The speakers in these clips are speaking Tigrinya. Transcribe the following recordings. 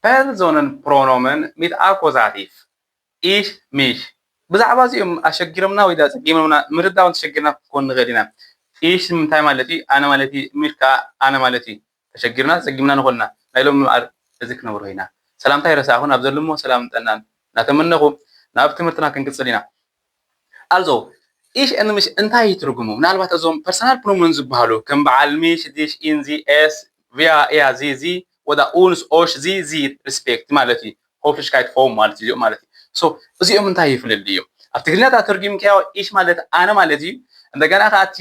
Personen Pronomen mit Akkusativ. Ich, mich. ብዛዕባ እዚኦም ኣሸጊሮምና ወይ ዳ ጸጊሞምና ምርዳእ እውን ተሸጊርና ክንኮን ንኽእል ኢና። Ich ንምንታይ ማለት እዩ? ኣነ ማለት እዩ። Mich ከኣ ኣነ ማለት እዩ። ተሸጊርና ጸጊምና ንኾንና ናይ ሎም ምኣር እዚ ክነብሮ ኢና። ሰላምታ ይረሳኹን ኣብ ዘለሞ ሰላም ጠናን እናተመነኹ ናብ ትምህርትና ክንቅጽል ኢና። Also ich and mich እንታይ እዩ ትርጉሙ? ምናልባት እዞም personal pronomen ዝበሃሉ ከም በዓል mich፣ dich፣ ihn፣ sie፣ es፣ wir፣ er፣ sie፣ ዚ ወዳ uns፣ euch፣ ዚ፣ ዚ respect ማለት እዩ። Höflichkeit form ማለት እዩ ማለት እዩ። So እዚኦም እንታይ ይፍልል እዩ? ኣብ ትግርኛ ተተርጉምካዮ ich ማለት ኣነ ማለት እዩ። እንደገና ከኣ እቲ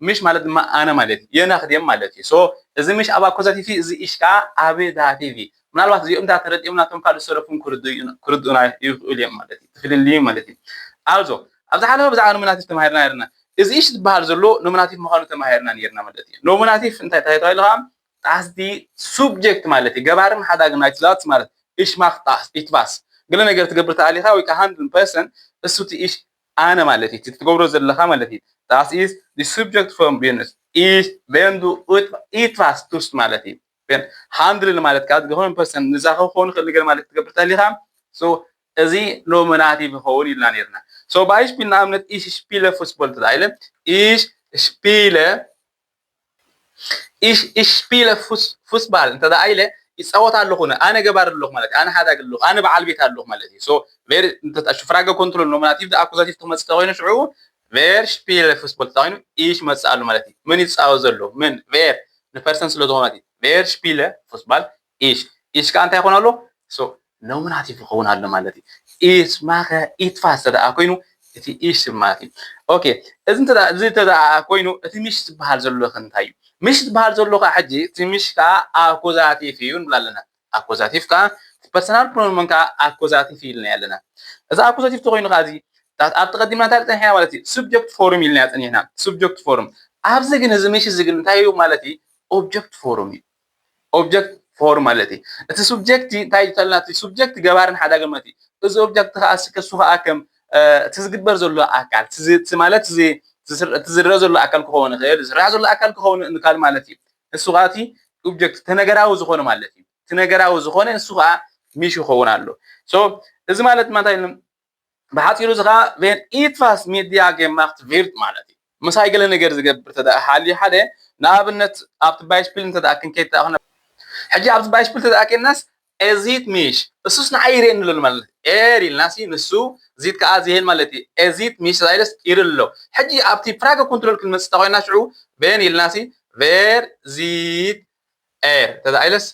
mich ማለት ድማ ኣነ ማለት እዩ። የናኽድዮም ማለት እዩ። So እዚ mich ኣብ ኣኮዛቲቭ እዚ ich ከኣ ኣብ ዳቲቭ እዩ። ምናልባት እዚኦም እንዳ ተረዲኦም ናቶም ካልእ ሰለፉን ክርድኡና ይኽእሉ እዮም ማለት እዩ። ትፍልልዩ ማለት እዩ። Also ኣብ ዝሓለፈ ብዛዕባ ኖሚናቲቭ ተማሂርና ነርና። እዚ ich ዝበሃል ዘሎ ኖሚናቲቭ ምዃኑ ተማሂርና ነርና ማለት እዩ። ኖሚናቲቭ እንታይ እንታይ ተባሂሉ ከዓ ጣስቲ ሱብጀክት ማለት እዩ። ገባርን ሓዳግን ናይቲ ዛት ማለት ich mach das, etwas ገለ ነገር ትገብር ተኣሊኻ ወይ ከዓ ሃንድል ፐርሰን እሱ እቲ ich ኣነ ማለት እዩ። እቲ ትገብሮ ዘለኻ ማለት እዩ። Das ist die Subjekt von bin ich. Ich, wenn du etwas tust ማለት እዩ። Wenn ሃንድል ማለት ከዓ ዝኾነ ፐርሰን ንዛ ክኸውን ይኽእል ነገር ማለት ትገብር ተሊኻ። So እዚ ኖሚናቲቭ ይኸውን ኢልና ነርና። So Beispiel ንኣብነት ich spiele Fußball ተባሂለ ich spiele ich, ich spiele Fuß, Fußball እንተ ደኣ ኢለ ይጻወት ኣለኹ፣ ኣነ ገባር ኣለኹ ማለት እዩ። ኣነ ሓዳግ ኣለኹ፣ ኣነ በዓል ቤት ኣለኹ ማለት እዩ። So wer እንተ ፍራገ ኮንትሮል ኖሚናቲቭ ኣኩዛቲቭ ተመጽእ ኮይኑ ሽዑ wer spiele Fußball ተኾይኑ ich መጽእ ኣሎ ማለት እዩ። ምን ይጻወት ዘሎ? ምን wer ንፐርሰን ስለ ዝኾነ ማለት እዩ። Wer spiele Fußball ich ich ከኣ እንታይ ይኾን ኣሎ? So ኖሚናቲቭ ይኸውን ኣሎ ማለት እዩ። Ich mache etwas እንተ ደኣ ኮይኑ እቲ ich ማለት እዩ። ኦኬ እዚ እንተ ደኣ እዚ እንተ ደኣ ኮይኑ እቲ mich ዝበሃል ዘሎ ከ እንታይ እዩ? Mich ዝበሃል ዘሎ ከኣ ሕጂ እቲ mich ከኣ ኣኩዛቲቭ እዩ ንብል ኣለና። ኣኩዛቲቭ ከኣ ፐርሰናል ፕሮኖመን ከኣ ኣኩዛቲቭ ኢልና ኣለና። እዚ ኣኩዛቲቭ ተኾይኑ ከኣ እዚ ኣብቲ ቀዲምና እንታይ ጸኒሕና ማለት እዩ? Subject form ኢልና ጸኒሕና። Subject form ኣብዚ ግን እዚ mich እዚ ግን እንታይ እዩ ማለት እዩ? Object form እዩ። Object form ማለት እዩ። እቲ ሱብጀክት እንታይ ይተልና? እቲ ሱብጀክት ገባርን ሓዳግን ማለት እዩ። እዚ ኦብጀክት ከኣ እስከ እሱ ከኣ ከም እቲ ዝግበር ዘሎ ኣካል ማለት እቲ ዝረአ ዘሎ ኣካል ክኸውን ይኽእል፣ ዝስራሕ ዘሎ ኣካል ክኸውን እንካል ማለት እዩ። እሱ ከኣ እቲ ኦብጀክት ተነገራዊ ዝኾነ ማለት እዩ። እቲ ነገራዊ ዝኾነ እሱ ከኣ mich ይኸውን ኣሎ። So እዚ ማለት ማለት ብሓፂሩ እዚ ከዓ wenn etwas mit dir gemacht wird ማለት እዩ። ምሳይ ገለ ነገር ዝገብር ተደኣ ሃልዩ ሓደ ንኣብነት ኣብቲ ባይስፒል እንተደኣ ክንከይድ ተደኣ ሕጂ ኣብዚ ባይስፒል ተደኣ ኬድናስ er sieht mich እሱስ ንዓይ ይርእየኒ ኣሎ ማለት er ኢልናሲ ንሱ sieht ከዓ ይህን ማለት እዩ። Er sieht mich ተባሂለስ ይርኢ ኣሎ። ሕጂ ኣብቲ ፍራገ ኮንትሮል ክንመፅእ ተኮይና ሽዑ wenn ኢልናሲ wer sieht er ተባሂለስ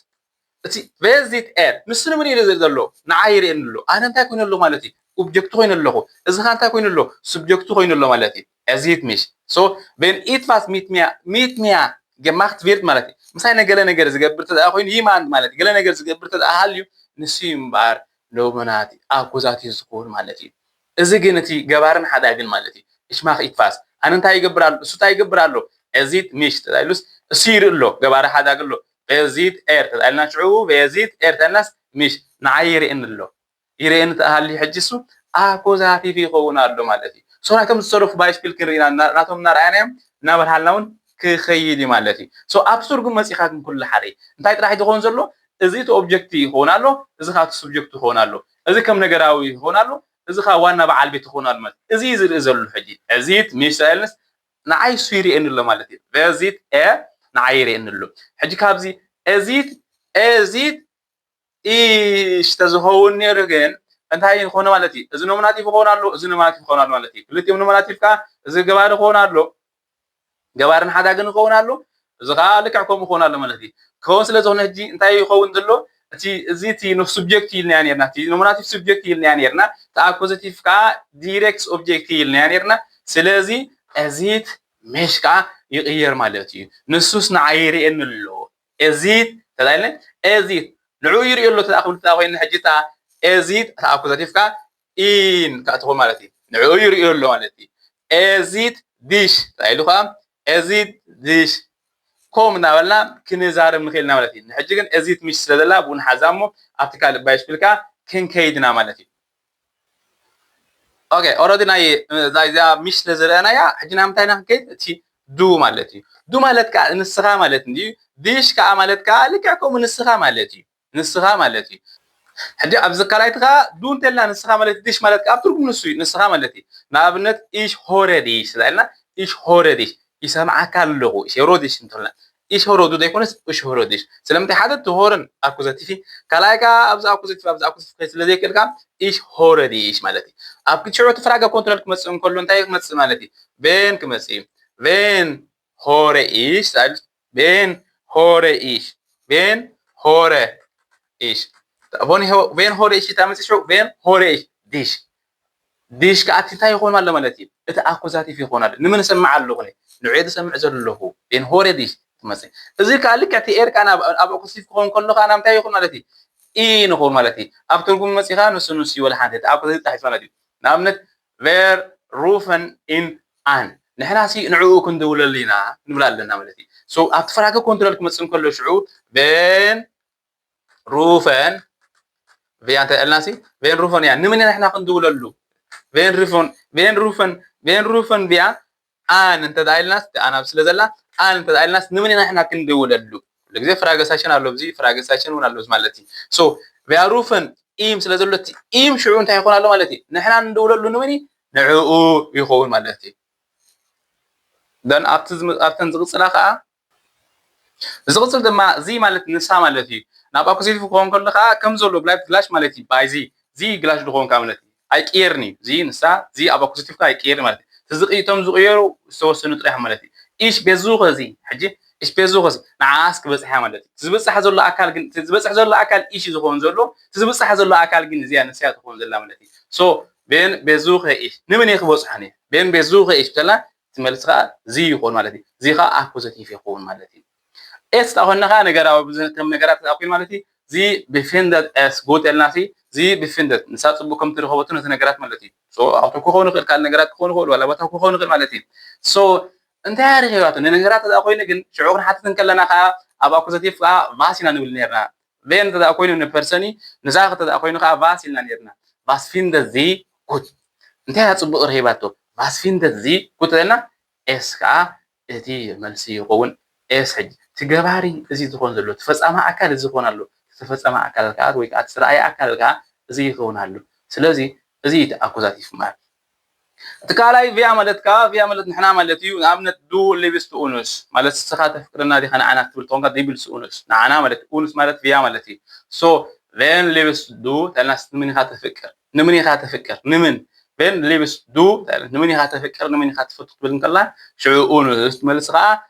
እቲ wer sieht er ንሱ ንምንታይ ይርኢ ዘሎ? ንዓይ ይርእየኒ ኣሎ። ኣነ እንታይ ኮይኑ ኣለኹ ማለት እዩ? ኦብጀክት ኮይኑ ኣለኹ። እዚ ኸ እንታይ ኮይኑ ኣሎ? ሱብጀክቱ ኮይኑ ኣሎ ማለት እዩ። Er sieht mich so wenn etwas mit mir mit mir gemacht wird ማለት እዩ። ምሳይ ነገለ ነገር ዝገብር ተደኣ ኮይኑ ይማን ማለት ገለ ነገር ዝገብር ተደኣ ሃልዩ ንሱ እዩ እምበኣር ሎመናት ኣኩዛቲቭ ዝኸውን ማለት እዩ። እዚ ግን እቲ ገባርን ሓዳግን ማለት እዩ። Ich mache etwas ኣነ እንታይ ይገብር ኣሎ? እሱ እንታይ ይገብር ኣሎ? Er sieht mich ተባሂሉስ እሱ ይርኢ ኣሎ። ገባሪ ሓዳግ ኣሎ። Wer sieht er ተባሂልና ሽዑ wer sieht er ተባሂልናስ mich ንዓይ ይርእየኒ ኣሎ። ይርእየኒ ተሃልዩ ሕጂ እሱ ኣኮዛቲቭ ይኸውን ኣሎ ማለት እዩ። So ናይቶም ዝሰለፉ ባይስፒል ክንርኢ ኢና። ናቶም እናረኣናዮም እናበልሃልና እውን ክኸይድ እዩ ማለት እዩ። So ኣብ ትርጉም መፂኻ ግን ኩሉ ሓደ እንታይ ጥራሕ ዝኸውን ዘሎ? እዚ እቲ ኦብጀክት ይኸውን ኣሎ፣ እዚ ከዓ እቲ ሱብጀክት ይኸውን ኣሎ። እዚ ከም ነገራዊ ይኸውን ኣሎ፣ እዚ ከዓ ዋና በዓል ቤት ይኸውን ኣሎ ማለት እዩ። እዚ እዩ ዝርኢ ዘሎ ሕጂ። Er sieht mich ተባሂልንስ ንዓይ እሱ ይርእየኒ ኣሎ ማለት እዩ። Wer sieht er ንዓይ ይርእየኒ ኣሎ። ሕጂ ካብዚ er sieht er sieht ich ተዝኸውን ነይሩ ግን እንታይ ይኾነ ማለት እዩ? እዚ ኖሚናቲቭ ይኸውን ኣሎ፣ እዚ ኖሚናቲቭ ይኸውን ኣሎ ማለት እዩ። ክልቲኦም ኖሚናቲቭ ከዓ እዚ ገባሪ ይኸውን ኣሎ፣ ገባርን ሓዳግን ይኸውን ኣሎ፣ እዚ ከዓ ልክዕ ከምኡ ይኸውን ኣሎ ማለት እዩ። ክኸውን ስለ ዝኾነ ሕጂ እንታይ ይኸውን ዘሎ? እቲ እዚ እቲ ሱብጀክት ኢልናያ ነርና፣ እቲ ኖሚናቲቭ ሱብጀክት ኢልናያ ነርና፣ እቲ ኣኮዘቲቭ ከዓ ዲሬክት ኦብጀክት ኢልናያ ነርና። ስለዚ er sieht mich ከዓ ይቕየር ማለት እዩ። ንሱስ ንዓይ ይርእየኒ ኣሎ። Er sieht ተባሂልና er sieht ንዕኡ ይርእዮ ኣሎ ተደኣ ክብል ተደኣ ኮይኑ ሕጂ እታ er sieht እታ ኣኩዛቲቭ ከዓ ihn ከዓ ትኾን ማለት እዩ። ንዕኡ ይርእዮ ኣሎ ማለት እዩ። Er sieht dich ተባሂሉ ከዓ er sieht dich ከምኡ እናበልና ክንዛረብ ንኽእል ኢና ማለት እዩ። ንሕጂ ግን er sieht mich ስለ ዘላ ብኡ ንሓዛ እሞ ኣብቲ ካልእ ባይስፒል ከዓ ክንከይድ ኢና ማለት እዩ። ኦኬ ኦረዲ ናይ እዛ እዚኣ mich ስለ ዝረኣናያ ሕጂ ናብ ምንታይ ኢና ክንከይድ? እቲ du ማለት እዩ። Du ማለት ከዓ ንስኻ ማለት እንድዩ። Dich ከዓ ማለት ከዓ ልክዕ ከምኡ ንስኻ ማለት እዩ። ንስኻ ማለት እዩ። ሕጂ ኣብዚ ካልኣይቲ ከዓ ዱ እንተልና ንስኻ ማለት ዲሽ ማለት ከዓ ኣብ ትርጉም ንሱ እዩ ንስኻ ማለት እዩ። ንኣብነት ኢሽ ሆረ ዲሽ ስለ ኢልና ኢሽ ሆረ ዲሽ ይሰምዓካ ኣለኹ ኢሽ ሆረ ዲሽ እንተልና ኢሽ ሆረ ዱ ዘይኮነስ እሽ ሆረ ዲሽ ስለምንታይ ሓደ እቲ ሆርን ኣኩዘቲፊ ካልኣይ ከዓ ኣብዚ ኣኩዘቲፊ ኣብዚ ኣኩዘቲፊ ስለ ዘይክእል ከዓ ኢሽ ሆረ ዲሽ ማለት እዩ። ኣብ ክልቲኡ እቲ ፍራገ ኮንትሮል ክመፅእ እንከሎ እንታይ ክመፅእ ማለት እዩ? ቬን ክመፅእ እዩ። ቬን ሆረ ኢሽ ቬን ሆረ ኢሽ ቬን ሆረ ኢሽ ቬን ሆረ ኢሽ ተመፅእ ሽዑ ቬን ሆረ ኢሽ ዲሽ ዲሽ ከዓ እቲ እንታይ ይኾን ኣሎ ማለት እዩ? እቲ ኣኩዛቲቭ ይኾን ኣሎ። ንምን እሰምዕ ኣለኹ? ንዑ ዝሰምዕ ዘለኹ ቬን ሆረ ዲሽ ትመፅእ። እዚ ከዓ ልክዕ እቲ ኤር ከዓ ኣብ ኣኩዛቲቭ ክኸውን ከሎ ከዓ ናብ እንታይ ይኹን ማለት እዩ? ኢ ንኸውን ማለት እዩ። ኣብ ትርጉም መፂኻ ንሱ ንሱ ይበል ሓንቲ እቲ ኣኩዛቲቭ ጣሒስ ማለት እዩ። ንኣብነት ቬር ሩፈን ኢን ኣን ንሕና ሲ ንዕኡ ክንድውለሉ ኢና ንብል ኣለና ማለት እዩ። ኣብቲ ፍራገ ኮንትሮል ክመፅእ እንከሎ ሽዑ ቬን ሩፈን ቪያ እንተ ኢልና ሲ ቬን ሩፈን እያ ንምንና ንሕና ክንድውለሉ ቬን ሩፈን ቬን ሩፈን ቬን ሩፈን ቪያ ኣን እንተ ኢልናስ ኣን ኣብ ስለ ዘላ ኣን እንተ ኢልናስ ንምንና ንሕና ክንድውለሉ ግዜ ፍራገሳሽን ኣሎ እዚ ፍራገሳሽን እውን ኣሎ ማለት እዩ። ቪያ ሩፈን ኢም ስለ ዘሎ እቲ ኢም ሽዑ እንታይ ይኾን ኣሎ ማለት እዩ? ንሕና ንድውለሉ ንመን እዩ? ንዕኡ ይኸውን ማለት እዩ። ደን ኣብተን ዝቕፅላ ከዓ ዝቕፅል ድማ እዚ ማለት ንሳ ማለት እዩ። ናብ ኣኩዜቲቭ ክኸውን ከሎ ከዓ ከም ዘሎ ብላይ ግላሽ ማለት እዩ። ባይ ዚ ዚ ግላሽ ዝኸውን ከዓ ማለት እዩ። ኣይቅየርን እዩ። እዚ ንሳ እዚ ኣብ ኣኩዜቲቭ ከዓ ኣይቅየርን ማለት እዩ። እቲ ዝቕይቶም ዝቕየሩ ዝተወሰኑ ጥራሕ ማለት እዩ። ኢሽ ቤዙኸ እዚ ሕጂ ኢሽ ቤዙኸ እዚ ንዓስ ክበፅሕ ማለት እዩ። ዝበፅሕ ዘሎ ኣካል ግን ዝበፅሕ ዘሎ ኣካል ኢሽ ዝኸውን ዘሎ ዝበፅሕ ዘሎ ኣካል ግን እዚኣ ንስያ ትኸውን ዘላ ማለት እዩ። ሶ ቤን ቤዙኸ ኢሽ ንምን እየ ክበፅሖ ነ ቤን ቤዙኸ ኢሽ ብተላ ትመልስ ከዓ እዚ ይኸውን ማለት እዩ። እዚ ከዓ ኣኩዘቲቭ ይኸውን ማለት እዩ። ኤስ ተኾንና ከዓ ነገራዊ ከም ነገራት ተኣኩል ማለት እዩ። እዚ ቢፊንደት ኤስ ጉት ኤልና ሲ እዚ ቢፊንደት ንሳ ፅቡቅ ከም ትረኸበቱ ነቲ ነገራት ማለት እዩ። ኣብቲ ክኸውን ይኽእል ካልእ ነገራት ክኸውን ይኽእል ዋላ ቦታ ክኸውን ይኽእል ማለት እዩ። እንታይ ኣሪኺባቶ ንነገራት ተኣ ኮይኑ ግን ሽዑ ክንሓትት እንከለና ከዓ ኣብ ኣኩዘቲቭ ከዓ ቫስ ኢና ንብል ነርና። ቬን ተኣ ኮይኑ ንፐርሰኒ ንዛ ተኣ ኮይኑ ከዓ ቫስ ኢልና ነርና። ቫስ ፊንደት ዚ ጉት እንታይ እያ ፅቡቅ ረኺባቶ ቫስ ፊንደት ዚ ጉት ዘለና ኤስ ከዓ እቲ መልሲ ይኸውን። ኤስ ሕጂ እቲ ገባሪ እዚ ዝኾን ዘሎ እቲ ፈፃሚ ኣካል እዚ ዝኾን ኣሎ እቲ ተፈፀመ ኣካል ከዓ ወይ ከዓ እቲ ዝረኣየ ኣካል ከዓ እዚ ይኸውን ኣሎ። ስለዚ እዚ እቲ ኣኩዛቲቭ ማለት እቲ ካልኣይ ቪያ ማለት ከዓ ቪያ ማለት ንሕና ማለት እዩ። ንኣብነት ዱ ሊብስ ቱ ኡኑስ ማለት ንስኻ ተፍቅረና ዲኻ ንዓና ክትብል ተኾንካ ዲብልስ ኡኑስ ንዓና ማለት ኡኑስ ማለት ቪያ ማለት እዩ። ሶ ቬን ሊብስ ዱ ተልናስ ንምን ኢኻ ተፍቅር ንምን ኢኻ ተፍቅር ንምን ቬን ሊብስ ዱ ንምን ኢኻ ተፍቅር ንምን ኢኻ ትፈቱ ክትብል እንከላ ሽዑ ኡኑስ ትመልስ ከዓ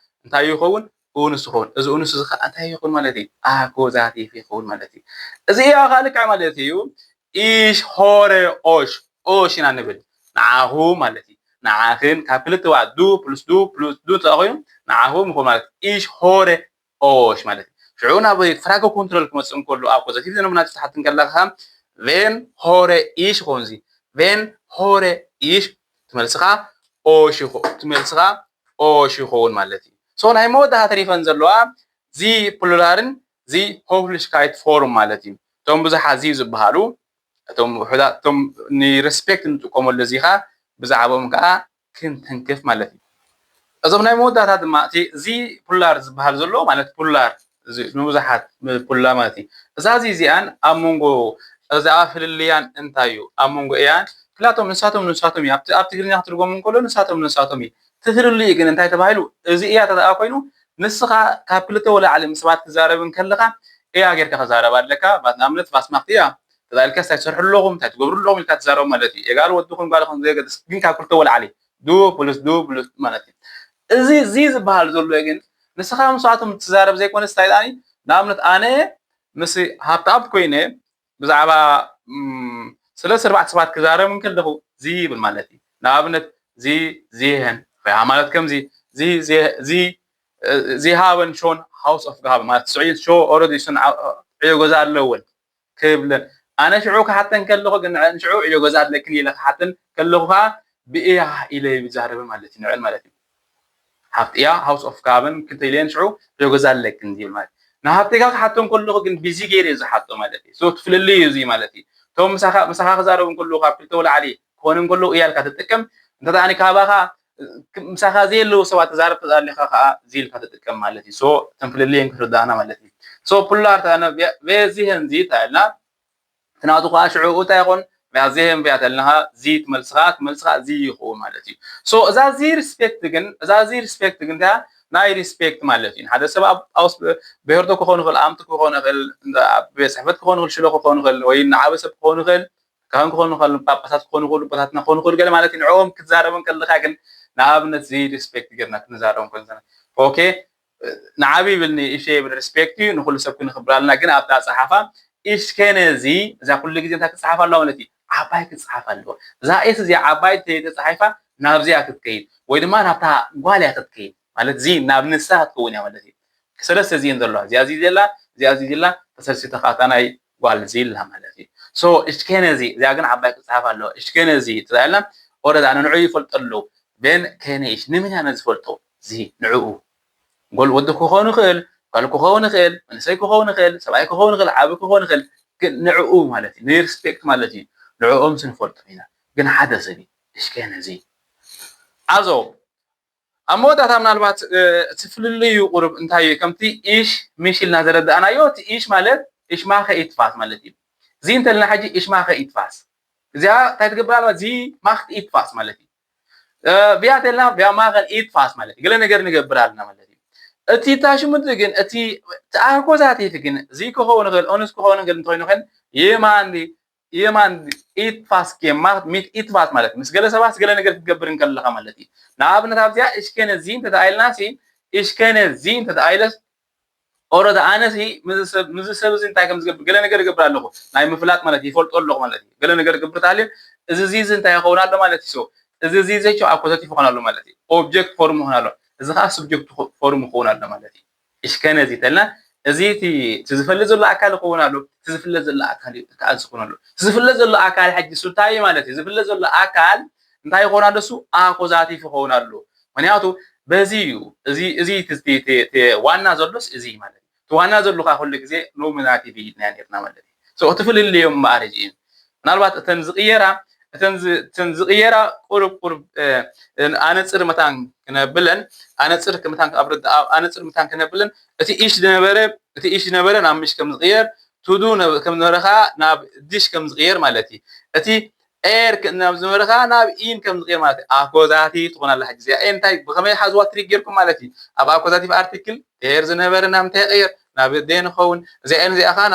እንታይ ይኸውን? ኡኑስ ይኸውን። እዚ ኡኑስ እዚ ከዓ እንታይ ይኸውን ማለት እዩ? ኣኮዛቲቭ ይኸውን ማለት እዩ። እዚ እያ ከዓ ልክዕ ማለት እዩ። ኢሽ ሆረ ኦሽ ኦሽ ኢና ንብል ንዓኹ ማለት እዩ። ንዓኽን ካብ ክልተ ዋ ዱ ፕሉስ ዱ ፕሉስ ዱ ተኾይኑ ንዓኹም ይኹን ማለት ኢሽ ሆረ ኦሽ ማለት እዩ። ሽዑ ናብ ፍራገ ኮንትሮል ክመፅእ እንከሎ ኣብ ፖዘቲቭ ዘነብና ትሓት እንከለካ ቬን ሆረ ኢሽ ይኸውን እዚ ቬን ሆረ ኢሽ ትመልስኻ ኦሽ ትመልስኻ ኦሽ ይኸውን ማለት እዩ። ሶ ናይ መወዳእታ ተሪፈን ዘለዋ ዚ ፕሉራልን ዚ ሆፍልሽካይት ፎርም ማለት እዩ። እቶም ብዙሓት ዚ ዝበሃሉ እቶም ውሑዳት እቶም ንሬስፔክት እንጥቀመሉ እዚኻ ብዛዕባኦም ከዓ ክንትንክፍ ማለት እዩ። እዞም ናይ መወዳእታ ድማ እቲ እዚ ፑላር ዝበሃል ዘሎ ማለት ፑላር ንብዙሓት ፑላ ማለት እዩ። እዛ እዚ እዚኣን ኣብ መንጎ እዚኣ ፍልልያን እንታይ እዩ? ኣብ መንጎ እያን ክላቶም ንሳቶም ንሳቶም እዩ። ኣብ ትግርኛ ክትርጎም እንከሎ ንሳቶም ንሳቶም እዩ። እቲ ፍልልዩ ግን እንታይ ተባሂሉ? እዚ እያ ተደኣ ኮይኑ ንስኻ ካብ ክልተ ወላዕሊ ምስ ሰባት ክዛረብ እንከለኻ እያ ጌርካ ክዛረብ ኣለካ። ንኣብነት ፋስማክቲ እያ ተዳልካ እንታይ ትሰርሑ ኣለኹም እንታይ ትገብሩ ኣለኹም ኢልካ ትዛረቡ ማለት እዩ። የጋር ወድኹም ጓልኹም ዘየገድስ ግን ካብ ክልተ ወላዕሊ ዱ ፕሉስ ዱ ፕሉስ ማለት እዩ። እዚ እዚ ዝበሃል ዘሎ ግን ንስኻ ምስኣቶም ትዛረብ ዘይኮነስ እንታይ ደኣኒ ንኣብነት ኣነ ምስ ሃብተኣብ ኮይነ ብዛዕባ ስለ ስርባዕት ሰባት ክዛረብ እንከለኹ እዚ ይብል ማለት እዩ። ንኣብነት እዚ ዚህን ያ ማለት ከምዚ እዚ ዚ ዚ ዚሃበን ሾን ሃውስ ኦፍ ጋብ ማለት ስዑይ ሾ ኦረዲ ሱን ዕዮ ገዛ ኣለወን ክብለን ኣነ ሽዑ ክሓተን ከለኹ ግን ንዕን ሽዑ ዕዮ ገዛ ኣለክን ኢለ ክሓተን ከለኹ ከዓ ብእያ ኢለ ይዛረበ ማለት እዩ። ንዕን ማለት እዩ። ሃብቲ እያ ሃውስ ኦፍ ጋበን ክልተ ኢልየን ሽዑ ዕዮ ገዛ ኣለክን ዝብል ማለት እዩ። ንሃብቴ ከዓ ክሓቶ እንከለኹ ግን ቢዚ ገይረ እዩ ዝሓቶ ማለት እዩ። ሶ እቲ ፍልልይ እዩ እዚ ማለት እዩ። እቶም ምሳኻ ምሳኻ ክዛረቡ እንከለዉ ካብ ክልተ ወላዕሊ ክኾኑ እንከለዉ እያ ኢልካ ትጥቀም። እንተ ደኣ ካባኻ ምሳኻ ዘየለዉ ሰባት ትዛረብ ተዳሊኻ ከዓ እዚ ኢልካ ትጥቀም ማለት እዩ። ሶ እቶም ፍልልየን ክርዳእና ማለት እዩ። ሶ ፑላር ተነ ቬዚ ህንዚ ተልና ናቱ ከዓ ሽዑ እንታይ ይኾን? ያ ዜም ብያ ተለና ዚ ትመልስኻ ትመልስኻ ዚ ይኸውን ማለት እዩ። So እዛ ዚ ሪስፔክት ግን እዛ ዚ ሪስፔክት ግን እንታይ ናይ ሪስፔክት ማለት እዩ። ሓደ ሰብ ኣብ ኣውስ ብሄርቶ ክኾን ይኽእል፣ ኣምቲ ክኾን ይኽእል፣ ቤት ጽሕፈት ክኾን ይኽእል፣ ሽሎ ክኾን ይኽእል፣ ወይ ንዓበ ሰብ ክኾን ይኽእል፣ ካህን ክኾን ይኽእል፣ ጳጳሳት ክኾን ይኽእሉ፣ ቦታትና ክኾን ይኽእል፣ ገለ ማለት እዩ። ንዕኦም ክትዛረቦም ከለኻ ግን ንኣብነት ዚ ሪስፔክት ጌርና ክንዛረቦም ከለና ኦኬ ንዓቢ ይብልኒ እሸ ይብል ሪስፔክት እዩ ንኩሉ ሰብ ክንኽብራልና ግን ኣብታ ጸሓፋ እሽከነዚ እዛ ኩሉ ግዜ እንታይ ክጸሓፍ ኣለዋ ማለት እዩ ዓባይ ክጸሓፍ ኣለዎ እዛ ኤስ እዚኣ ዓባይ ተተጻሒፋ ናብዚኣ ክትከይድ ወይ ድማ ናብታ ጓል እያ ክትከይድ ማለት እዚ ናብ ንሳ ክትከውን እያ ማለት እዩ ሰለስተ እዚእን ዘለዋ እዚኣ እዚ ዘላ እዚኣ እዚ ዘላ ተሰልሲተ ካታ ናይ ጓል እዚ ኢልና ማለት እዩ so እሽከነዚ እዚኣ ግን ዓባይ ክጸሓፍ ኣለዎ እሽከነዚ ተባሂልና ኦረዳ ንንዑ ይፈልጦ ኣለዉ ቤን ከነይሽ ንምንያ ነዝፈልጦ እዚ ንዕኡ ጎል ወዲ ክኸውን ይኽእል፣ ጓል ክኸውን ይኽእል፣ መንእሰይ ክኸውን ይኽእል፣ ሰብኣይ ክኸውን ይኽእል፣ ዓቢ ክኸውን ይኽእል፣ ግን ንዕኡ ማለት እዩ፣ ንሪስፔክት ማለት እዩ። ንዕኦም ስንፈልጦም ኢና። ግን ሓደ ሰብ እዩ። እሽከ ነዚ ኣዞ ኣብ መወዳእታ ምናልባት እቲ ፍልልዩ ቁሩብ እንታይ እዩ ከምቲ ኢሽ ሚሽ ኢልና ዘረዳእናዮ እቲ ኢሽ ማለት ኢሽ ማኸ ኢትፋስ ማለት እዩ። እዚ እንተልና ሕጂ ኢሽ ማኸ ኢትፋስ እዚኣ እንታይ ትገብር ኣለዋ እዚ ማክት ኢትፋስ ማለት እዩ። ቢያ ተልና ቢያ ማኸል ኢትፋስ ማለት ገለ ነገር ንገብር ኣለና ማለት እዩ። እቲ ታሽሙት ግን እቲ ኣኮዛቲቭ ግን እዚ ክኸውን ይኽእል ኦንስ ክኸውን ይኽእል እንተኮይኑ ግን የማን የማን ኢትፋስ ጌማ ሚት ኢትፋስ ማለት ምስ ገለ ሰባት ገለ ነገር ክትገብር እንከለኻ ማለት እዩ። ንኣብነት ኣብዚኣ እሽከነ እዚ እንተተኣይልና ሲ እሽከነ እዚ እንተተኣይለስ ኦረዳ ኣነሲ ምዚ ሰብ እዚ እንታይ ከም ዝገብር ገለ ነገር እገብር ኣለኹ ናይ ምፍላጥ ማለት ይፈልጦ ኣለኹ ማለት እዩ ገለ ነገር እገብር ታልዩ እዚ እዚ እዚ እንታይ ይኸውን ኣሎ ማለት እዩ እዚ እዚ ዘቸው ኣኮዘቲቭ ይኾን ኣሎ ማለት እዩ ኦብጀክት ፎርም ይኾን ኣሎ እዚ ከዓ ስብጀክት ፎርም ይኸውን ኣሎ ማለት እዩ እሽከነ እዚ ተልና እዚ እቲ ዝፈልጥ ዘሎ ኣካል ይኸውን ኣሎ እቲ ዝፍለጥ ዘሎ ኣካል ከዓ ዝኸውን ኣሎ ዝፍለጥ ዘሎ ኣካል ሕጂ ሱታይ ማለት እዩ ዝፍለጥ ዘሎ ኣካል እንታይ ይኸውን ኣሎ እሱ ኣኮዛቲቭ ይኸውን ኣሎ ምክንያቱ በዚ እዩ እዚ እዚ ዋና ዘሎስ እዚ ማለት እዩ ዋና ዘሎ ከዓ ኩሉ ግዜ ኖሚናቲቭ ኢልና ነርና ማለት እዩ እቲ ፍልልዮም እምበኣር እዚ እዩ ምናልባት እተን ዝቅየራ እተን ዝቅየራ ቁሩብ ቁሩብ ኣነፅር መታን ክነብለን ኣነፅር መታን ኣብ ኣነፅር መታን ክነብለን እቲ ኢሽ ዝነበረ እቲ ኢሽ ዝነበረ ናብ ምሽ ከም ዝቅየር ቱዱ ከም ዝነበረ ከዓ ናብ ዲሽ ከም ዝቅየር ማለት እዩ እቲ ኤር ናብ ዝነበረ ከዓ ናብ ኢን ከም ዝቅየር ማለት እዩ ኣኮዛቲቭ ትኾን ኣላ ሕጂ እዚኣ እንታይ ብከመይ ሓዝዋ ትሪክ ጌርኩም ማለት እዩ ኣብ ኣኮዛቲቭ ኣርቲክል ኤር ዝነበረ ናብ እንታይ ይቅየር ናብ ዴ ንኸውን እዚኣን እዚኣ ከዓ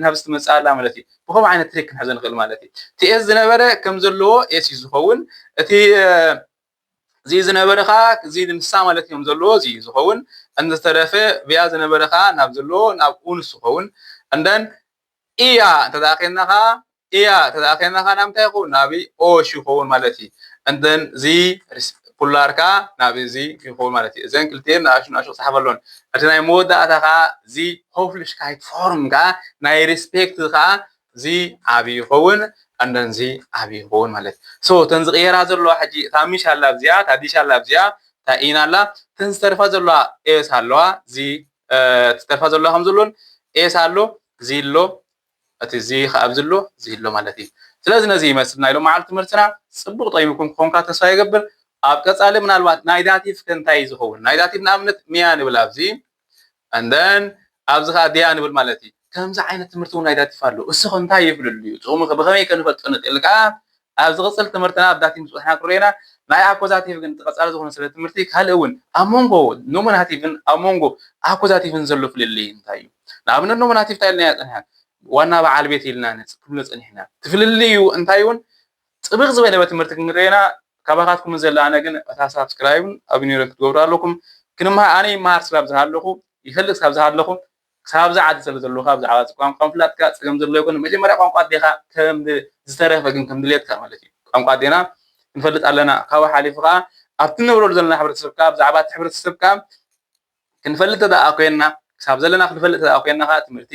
ናብ ዝትመፅኣ ኣላ ማለት እዩ ብከምኡ ዓይነት ትሪክ ክንሕዞ ንኽእል ማለት እዩ እቲ ኤስ ዝነበረ ከም ዘለዎ ኤስ እዩ ዝኸውን እቲ እዚ ዝነበረ ከዓ እዚ ንሳ ማለት እዮም ዘለዎ እዚ እዩ ዝኸውን እንተተረፈ ብያ ዝነበረ ከዓ ናብ ዘለዎ ናብ ኡንስ ዝኸውን እንደን እያ እንተደኣ ኬንና ከዓ እያ እንተደኣ ኬንና ከዓ ናብ እንታይ ይኸውን ናብ ኦሽ ይኸውን ማለት እዩ እንደን እዚ ፑላር ከዓ ናብ እዚ ይኸውን ማለት እዩ እዘን ክልቲኤን ንኣሹ ንኣሹ ክፅሓፍ ኣለዎን እቲ ናይ መወዳእታ ከዓ እዚ ሆፍልሽካይት ፎርም ከዓ ናይ ሪስፔክት ከዓ እዚ ዓብዪ ይኸውን እንደን እዚ ዓብዪ ይኸውን ማለት እዩ so እተን ዝቕየራ ዘለዋ ሕጂ እታ ሚሽ ኣላ ኣብዚኣ እታ ዲሽ ኣላ ኣብዚኣ እታ ኢና ኣላ እተን ዝተርፋ ዘለዋ ኤስ ኣለዋ እዚ ዝተርፋ ዘለዋ ከም ዘሎን ኤስ ኣሎ እዚ ኣሎ እቲ እዚ ከኣ ኣብዚ ኣሎ እዚ ኣሎ ማለት እዩ ስለዚ ነዚ ይመስል ናይ ሎም መዓልቲ ትምህርትና ፅቡቅ ጠይምኩም ክኾንካ ተስፋ ይገብር ኣብ ቀፃሊ ምናልባት ናይ ዳቲቭ ከ እንታይ እዩ ዝኸውን ናይ ዳቲቭ ንኣብነት ሚያ ንብል ኣብዚ and then ኣብዚ ከዓ ዲያ ንብል ማለት እዩ ከምዚ ዓይነት ትምህርቲ እውን ናይ ዳቲቭ ኣሎ እሱ ከ እንታይ ይፍልሉ እዩ ጥቕሙ ከ ብከመይ ከ ንፈልጦ ንኽእል ከዓ ኣብ ዝቕፅል ትምህርትና ኣብ ዳቲቭ ምፅባሕና ክርእና ናይ ኣኮዛቲቭ ግን ተቐፃሊ ዝኾነ ስለ ትምህርቲ ካልእ እውን ኣብ መንጎ ኖሚናቲቭን ኣብ መንጎ ኣኮዛቲቭን ዘሎ ፍልልይ እንታይ እዩ ንኣብነት ኖሚናቲቭ እንታይ ኢልና ፀኒሕና ዋና በዓል ቤት ኢልና ንብሎ ፀኒሕና እቲ ፍልልዩ እንታይ እውን ፅብቕ ዝበለ ትምህርቲ ክንርእና ካባኻትኩም ዘለኣነ ግን እታ ሳብስክራይብን ኣብኒረን ክትገብሩ ኣለኩም ክንምሃ ኣነ ይመሃር ስላብ ዝሃለኹ ይፈልጥ ስላብ ዝሃለኹ ክሳብ ኣብዚ ዓዲ ስለ ዘለኹ ብዛዕባ ቋንቋ ምፍላጥካ ፀገም ዘሎ ይኮነ መጀመርያ ቋንቋ ኣዴኻ ከም ዝተረፈ ግን ከም ድሌትካ ማለት እዩ ቋንቋ ኣዴና ክንፈልጥ ኣለና ካብኡ ሓሊፉ ከዓ ኣብቲ ንነብረሉ ዘለና ሕብረተሰብካ ብዛዕባ እቲ ሕብረተሰብካ ክንፈልጥ ተደኣ ኮይንና ክሳብ ዘለና ክንፈልጥ ተደኣ ኮይንና ከዓ ትምህርቲ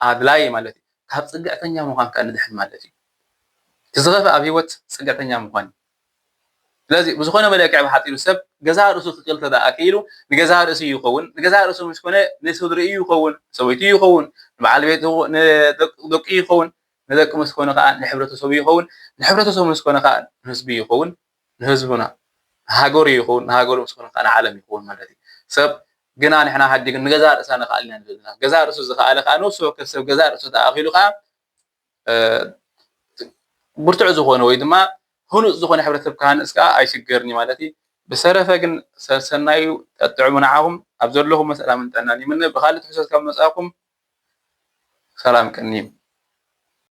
ኣድላይ ማለት እዩ ካብ ፅግዕተኛ ምዃን ከዓ ንድሕን ማለት እዩ እቲ ዝኸፍእ ኣብ ሂወት ፅግዕተኛ ምዃን እዩ ስለዚ ብዝኾነ መለክዕ ብሓፂሩ ሰብ ገዛ ርእሱ ክቅል ተደኣ ክኢሉ ንገዛ ርእሱ ይኸውን ንገዛ ርእሱ ምስ ኮነ ንስድሪኡ ይኸውን ሰበይቱ ይኸውን ንበዓል ቤቱ ንደቁ ይኸውን ንደቂ ምስ ኮነ ከዓ ንሕብረተሰቡ ይኸውን ንሕብረተሰቡ ምስ ኮነ ከዓ ንህዝቢ ይኸውን ንህዝቡና ንሃገሩ ይኸውን ንሃገሩ ምስ ኮነ ከዓ ንዓለም ይኸውን ማለት እዩ ሰብ ግና ንሕና ሓዲግ ንገዛ ርእሳ ንኽኣል ኢና ንብል ገዛ ርእሱ ዝኽኣለ ከዓ ነብሱ ወከፍ ሰብ ገዛ ርእሱ ተኣኺሉ ከዓ ብርቱዕ ዝኾነ ወይ ድማ ህኑፅ ዝኾነ ሕብረተሰብ ክሃንፅ ከዓ ኣይሽገርን ማለት እዩ። ብሰረፈ ግን ሰሰናዩ ጠጥዕሙ ንዓኹም ኣብ ዘለኹም ሰላምን ጥዕናን ይምነ። ብካልእ ትሕዝቶ ካብ መፃኹም ሰላም ቀንዩ።